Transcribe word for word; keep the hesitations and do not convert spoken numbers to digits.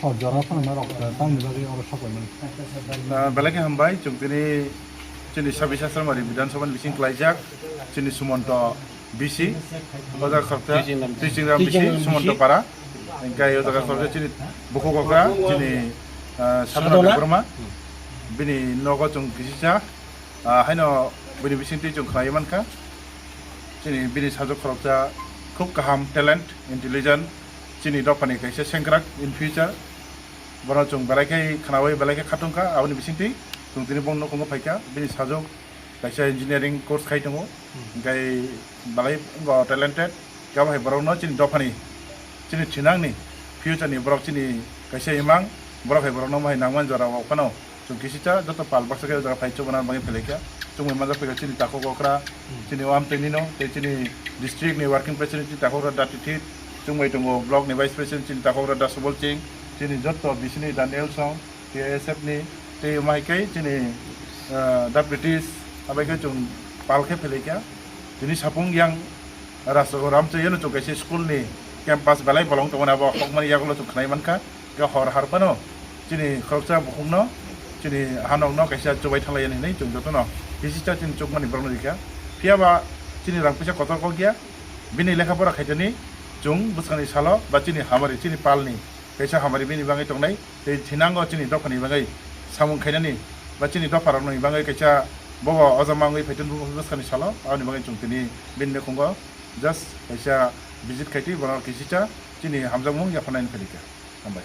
O jora phano norok, eh, tamni bagwi oro sok paimani. Ah, belai khe hambai, chwng tini chini Sabis Asramari Bidhan Sabha ni bising klaijak, chini Sumonto B C, o jaga khoroksa Twijingram. Twijingram B C, Twijingram B C. Sumonto Para, hingkai o jaga khoroksa chini bukhuk okra, chini, ah, Sadhana Sadhana. Debbarma, bini nogo chwng kisisa, ah, haino bini bisingtwi chwng khlaiwi mankha, chini bini sajwk khoroksa khub kaham, talent, intelligent, chini dophani kaisa sengkrak in future. Bono chwng belai khe khnaui belai khe khatungkha, aboni bisingtwi chwng tini bongni nukhungo phaikha, bini sajwk kaisa engineering course khai tongo, hingkai belai wngkha talented, khe abo hai borokno chini dophani, chini thinangni future ni borok chini kaisa imang, borok hai borokno bo hai nangmani jora o phano. Chwng kisisa joto pal baksa khe o jaga phai chubana bagwi phelaikha. Chwngwi manjak phai kha chini takhuk okra, chini o amtwi nino, tei chini district ni working president chini takhuk okra Da Tithit, chwngwi tongo block ni vice president chini takhuk okra Da Subol Ching, chini joto B C ni Daniel Song, T S F ni, tei omo hai khe chini, ah, Da British, abai khe chwng pal khe phelaikha. Tini sapung yang Rajchakra Ramchayano chwng kaisa school ni campus belai bolong tongmani abo hokmani yagulo chwng khnai mankha. Khe hor har phano chini khoroksa bukhukno, chini hanokno kaisa chubai thanglaiyani hinwi chwng jotono hisisa chini chukmani borokno rikha. Phiyaba chini rang puisa kotor kok ya, bini lekha pora khaitani chwng bwskangni salo ba chini hamari, chini palni kaisa hamari bini bagwi tongnai, tei thinango chini dophani bagwi samung khainani ba chini dopharokni bagwi kaisa bobo ojama wngwi phaitani bwskangni salo, aboni bagwi chwng tini bini nukhungo just kaisa visit khaitwi bono kisisa chini hamjakmung yapharnani phaikha. Hambai.